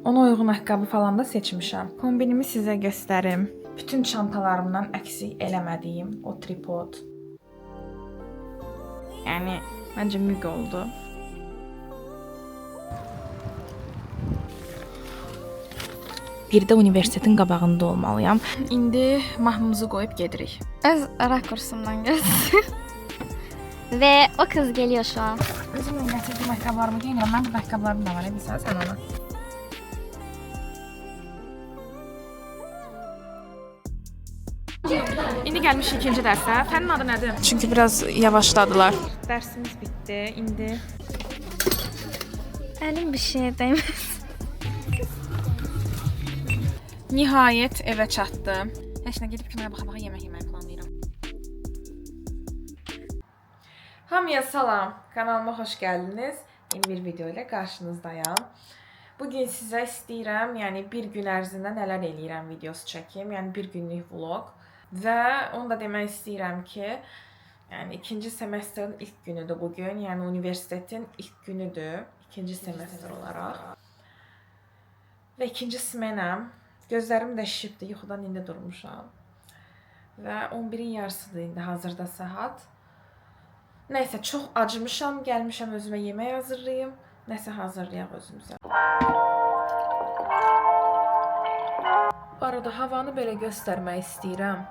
Ona uyğun ayaqqabı falan da seçmişəm. Kombinimi sizə göstərim. Bütün çantalarımdan əksik eləmədiyim o tripod. Yəni məncə müq oldu. Bir də universitetin qabağında olmalıyam. İndi mahnımızı qoyub gedirik. Öz rakursumdan göster. Ve o kız geliyor şu an. Özümlə gətirdiyim ayaqqabılarımı geyinirəm. Mənim burada ayaqqabılarım da var, bilirsən sən onu. İndi gəlmişik ikinci dərsə. Fənin adı nədir? Çünki biraz yavaşladılar. Dərsimiz bitdi. İndi Elim bir şeye değmez. nihayət evə çatdım. Heç nə gedib kinoya baxa-baxa yemək yeməyi planlayıram. Hamıya salam. Kanalıma xoş gəldiniz. Yeni bir video ilə qarşınızdayam. Bugün sizə istəyirəm, yəni bir gün ərzində nələr eləyirəm videosu çəkim, yəni bir günlük vlog. Və onu da demək istəyirəm ki, yəni ikinci semestrin ilk günüdür bugün, yəni universitetin ilk günüdür, ikinci semestr olaraq. Və ikinci smenəm. Gözlərim də şişibdir, yuxudan indi durmuşam. Və 11-in yarısıdır indi hazırda saat. Nəysə, çox acımışam, gəlmişəm özümə yemək hazırlayım. Nəsə hazırlayaq özümüzə. Bu arada havanı belə göstərmək istəyirəm.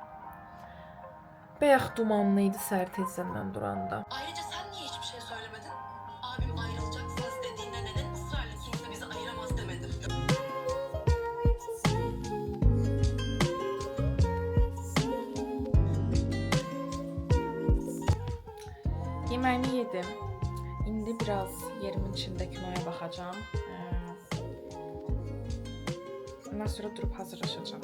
Bayaq dumanlı idi səhər tezdən mən duranda. Ayrıca sen niye hiçbir şey söylemedin? Abim ayrılacaksınız dediğinde neden ısrarla kimse bizi ayıramaz demedin? Yeməyimi yedim. İndi biraz yerimin içində kinoya baxacağam. Ondan sonra durub hazırlaşacağam.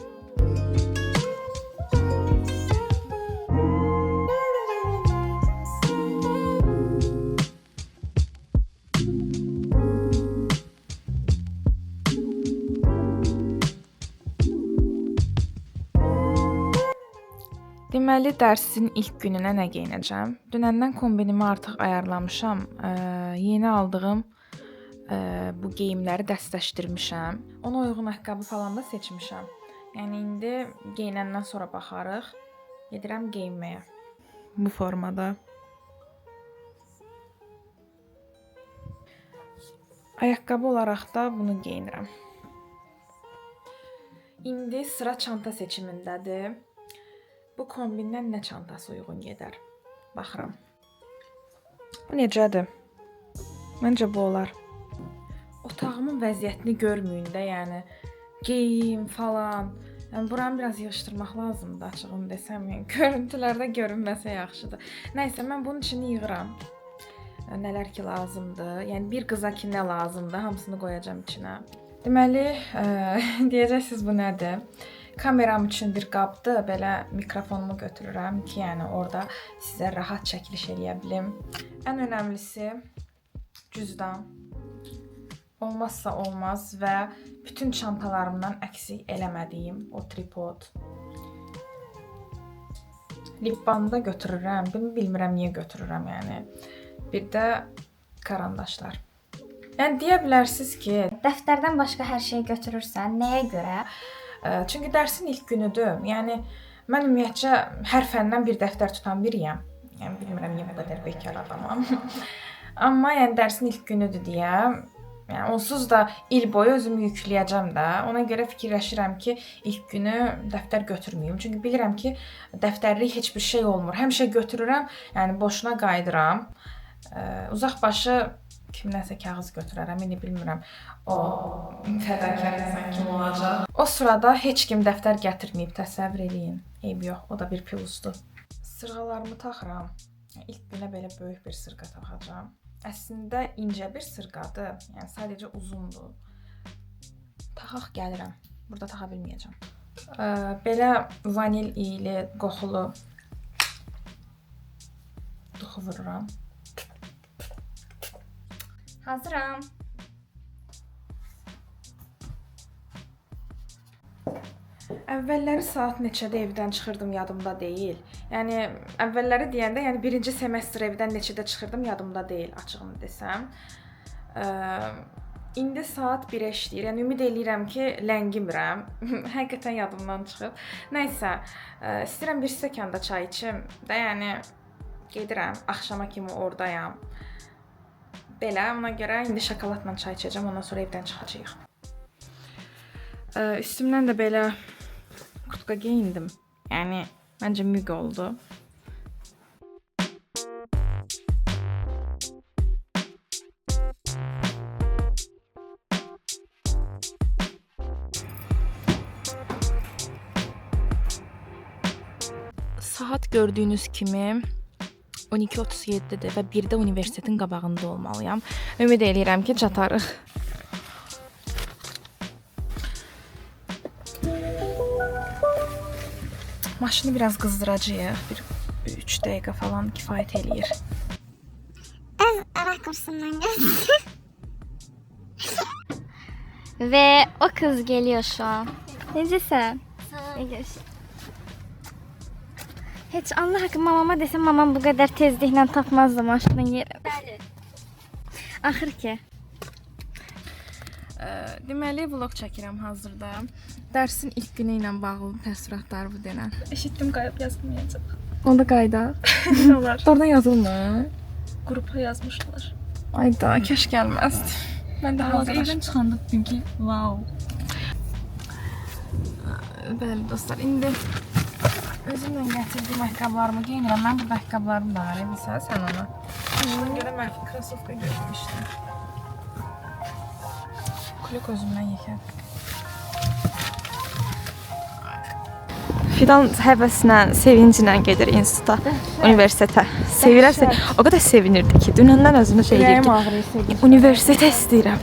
Deməli dərsin ilk gününə nə geyinəcəm? Dünəndən kombinimi artıq ayarlamışam. Yeni aldığım bu geyimləri dəstəşdirmişəm. Ona uyğun ayaqqabı falan da seçmişəm. Yəni indi geyinəndən sonra baxarıq. Gedirəm geyinməyə. Bu formada. Ayaqqabı olaraq da bunu geyinirəm. İndi sıra çanta seçimindədir. Bu kombindən nə çantası uyğun gedər? Baxıram. Bu necədir? Məncə bu olar. Otağımın vəziyyətini görməyin də, yəni geyim falan. Yəni buranı biraz yığışdırmaq lazımdır, açığını desəm. Yəni görüntülərdə görünməsə yaxşıdır. Nəysə, mən bunun içini yığıram. Nələr ki lazımdır. Yəni bir qıza ki nə lazımdır, hamısını qoyacağam içinə. Deməli, deyəcəksiniz bu nədir? Kameram üçün bir qabdır, belə mikrofonumu götürürəm ki, yəni orada sizə rahat çəkiliş eləyə bilim. Ən önəmlisi cüzdan. Olmazsa olmaz və bütün çantalarımdan əksik eləmədiyim o tripod. Lip balmı da götürürəm. Bunu bilmirəm niyə götürürəm, yəni. Bir də karandaşlar. Yəni deyə bilərsiniz ki, Dəftərdən başqa hər şeyi götürürsən, nəyə görə? Çünki dərsin ilk günüdür. Yəni mən ümumiyyətcə hər fəndən bir dəftər tutan biriyəm. Yəni bilmirəm niyə bu qədər bekar adamam. Amma yəni dərsin ilk günüdür deyə, yəni onsuz da il boyu özümü yükləyəcəm də. Ona görə fikirləşirəm ki, ilk günü dəftər götürməyim. Çünki bilirəm ki, dəftərlik heç bir şey olmur. Həmişə götürürəm, yəni boşuna qayıdıram. Uzaq başı kimdənsə kağız götürərəm, indi bilmirəm o fədakar insan kim olacaq. O sırada heç kim dəftər gətirməyib, təsəvvür eləyin. Eybi yox, o da bir plusdur. Sırğalarımı taxıram. İlk günə belə böyük bir sırğa taxacağam. Əslində incə bir sırğadır, yəni sadəcə uzundur. Taxaq gəlirəm. Burada taxa bilməyəcəm. Belə vanil iyili, qoxulu duxu vururam. Hazıram. Əvvəlləri saat neçədə evdən çıxırdım yadımda deyil. Yəni əvvəlləri deyəndə, yəni birinci semestr evdən neçədə çıxırdım yadımda deyil, açığını desəm. İndi saat 1-ə işləyir. Yəni ümid eləyirəm ki, ləngimirəm. Həqiqətən yadımdan çıxıb. Nəysə, istəyirəm bir stəkan da çay içim. Də yəni gedirəm, axşama kimi ordayam. Belə, ona görə indi şokoladla çay içəcəm, ondan sonra evdən çıxacağıq. Üstümdən də belə kurtka geyindim. Yəni məncə müq oldu. Saat gördüyünüz kimi 12:37-dir və 1-də universitetin qabağında olmalıyam. Ümid eləyirəm ki, çatarıq. Maşını biraz qızdıracağıq. Bir 3 dəqiqə falan kifayət eləyir. Öz rakursumdan gelsin. Ve o kız geliyor şu an. Necəsən? Sağ ol. Heç Allah haqqı mamama desəm mamam bu qədər tezliklə tapmazdı maşının yeri. Bəli. Axır ki. Deməli, vlog çəkirəm hazırda. Dərsin ilk günü ilə bağlı təəssüratlar bu denən. Eşitdim qayıb yazılmayacaq. Onda qayıdaq. Olar. Oradan yazılmır. Qrupa yazmışlar. Ayda, kaş gəlməzdi. Mən də hazırlaşdım. Evdən çıxanda dedim ki, wow. Bəli dostlar, indi özümlə gətirdiyim ayaqqabılarımı geyinirəm. Mənim burada ayaqqabılarım da var, bilirsən sən onu. Ona görə mən krasovka geyinmişdim. Kulük özümdən yekədir. Fidan həvəslə, sevinclə gedir instituta, universitetə. Sevirərsə, o qədər sevinirdi ki, dünəndən özünü şey eləyir Ürəyim ki, ağrıyır sevinç. universitetə istəyirəm.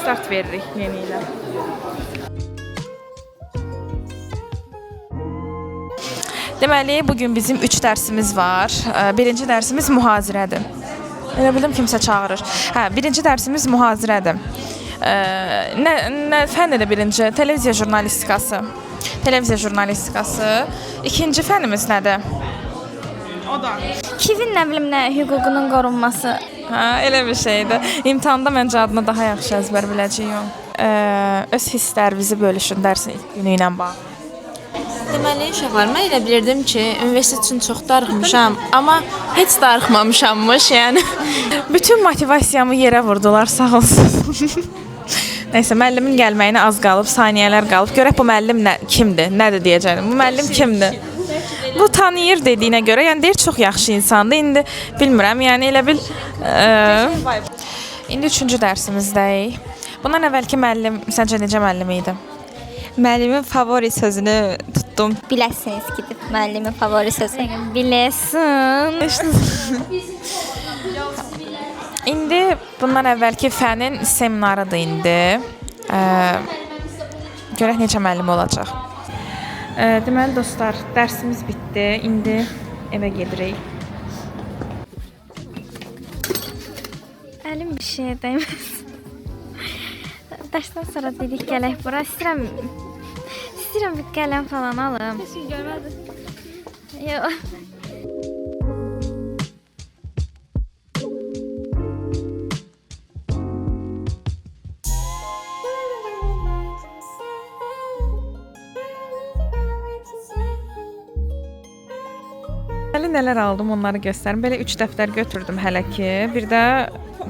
Start veririk yeni ilə. Deməli, bugün bizim 3 dərsimiz var. Birinci dərsimiz mühazirədir. Elə bildim kimsə çağırır. Hə, birinci dərsimiz mühazirədir. Nə fənn idi birinci? Televiziya jurnalistikası. Televiziya jurnalistikası. İkinci fənnimiz nədir? O da. Kivin nə bilim nə hüququnun qorunması. Hə, elə bir şeydir. İmtahanda məncə adını daha yaxşı əzbər biləcəyəm. Öz hisslərinizi bölüşün dərsin ilk günü ilə bağlı. Deməli, uşaqlar, mən elə bilirdim ki, universitet üçün çox darıxmışam, amma heç darıxmamışammış, yəni. Bütün motivasiyamı yerə vurdular, sağ olsun. Nəysə, müəllimin gəlməyinə az qalıb, saniyələr qalıb. Görək bu müəllim nə kimdir, nədir deyəcəyəm. Bu müəllim kimdir? Bu tanıyır dediyinə görə, yəni deyir çox yaxşı insandır. İndi bilmirəm, yəni elə bil indi 3-cü dərsimizdəyik. Bundan əvvəlki müəllim səncə necə müəllim idi? Müəllimin favori sözünü tutdum. Biləsiniz ki, müəllimin favori sözü. Biləsin. İndi bundan əvvəlki fənin seminarıdır indi. Görək necə müəllim olacaq. Deməli dostlar, dərsimiz bitdi. İndi evə gedirik. Əlim bir şeyə dəyməz. Dərsdən sonra dedik gələk bura. İstəyirəm bir qələm falan alım. Heç kim görmədi. Yox. Deməli nələr aldım onları göstərim. Belə 3 dəftər götürdüm hələ ki. Bir də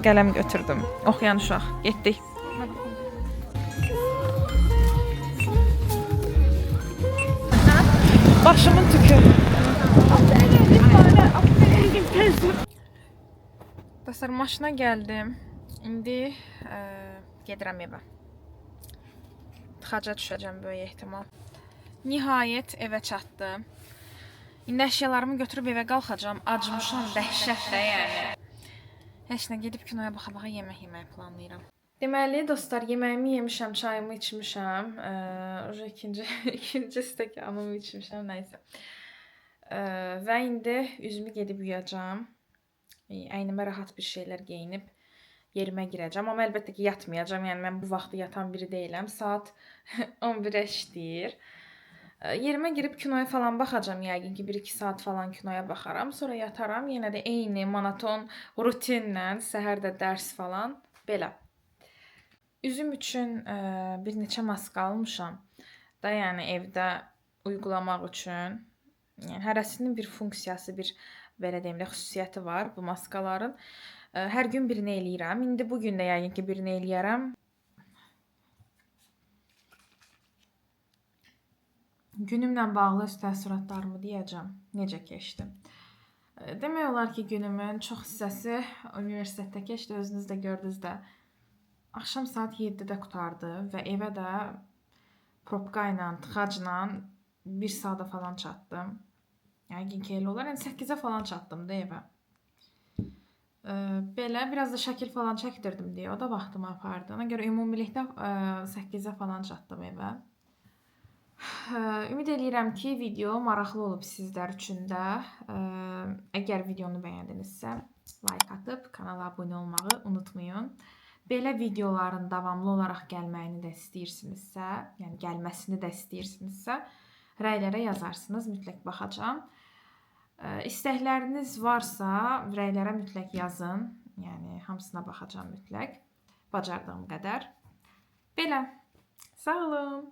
qələm götürdüm. Oxuyan uşaq. Getdik. Başımın tükü. Dostlar, maşına gəldim. İndi gedirəm evə. Tıxaca düşəcəm böyük ehtimal. Nihayət evə çatdım. İndi əşyalarımı götürüb evə qalxacağam. Acmışam dəhşətlə yəni. Heç nə, gedib kinoya baxa-baxa yemək yeməyi planlayıram. Deməli dostlar, yeməyimi yemişəm, çayımı içmişəm. Uca ikinci stəkanımı içmişəm, nəysə. Və indi üzümü gedib yuyacağam. Əynimə rahat bir şeylər geyinib Yerimə girəcəm. Amma əlbəttə ki, yatmayacağam. Yəni mən bu vaxtı yatan biri deyiləm. Saat 11-ə işləyir. Yerimə girib kinoya falan baxacağam. Yəqin ki, 1-2 saat falan kinoya baxaram. Sonra yataram. Yenə də eyni monoton rutinlə səhər də dərs falan belə. Üzüm üçün bir neçə maska almışam. Da yəni evdə uygulamaq üçün. Yəni hərəsinin bir funksiyası, bir belə deyim də xüsusiyyəti var bu maskaların. Hər gün birini eləyirəm. İndi bu gün də yəqin ki, birini eləyərəm. Günümlə bağlı öz təəssüratlarımı deyəcəm. Necə keçdi? Demək olar ki, günümün çox hissəsi universitetdə keçdi. Özünüz də gördünüz də. Axşam saat 7-də qurtardı və evə də probka ilə, tıxacla 1 saata falan çatdım. Yəqin ki, elə olar. Yəni 8-ə falan çatdım da evə. Belə biraz da şəkil falan çəkdirdim deyə o da vaxtımı apardı. Ona görə ümumilikdə 8-ə falan çatdım evə. Ümid eləyirəm ki, video maraqlı olub sizlər üçün də. Əgər videonu bəyəndinizsə, like atıb kanala abunə olmağı unutmayın. Belə videoların davamlı olaraq gəlməyini də istəyirsinizsə, yəni gəlməsini də istəyirsinizsə, rəylərə yazarsınız, mütləq baxacağam. İstəkləriniz varsa, rəylərə mütləq yazın. Yəni hamısına baxacağam mütləq. Bacardığım qədər. Belə. Sağ olun.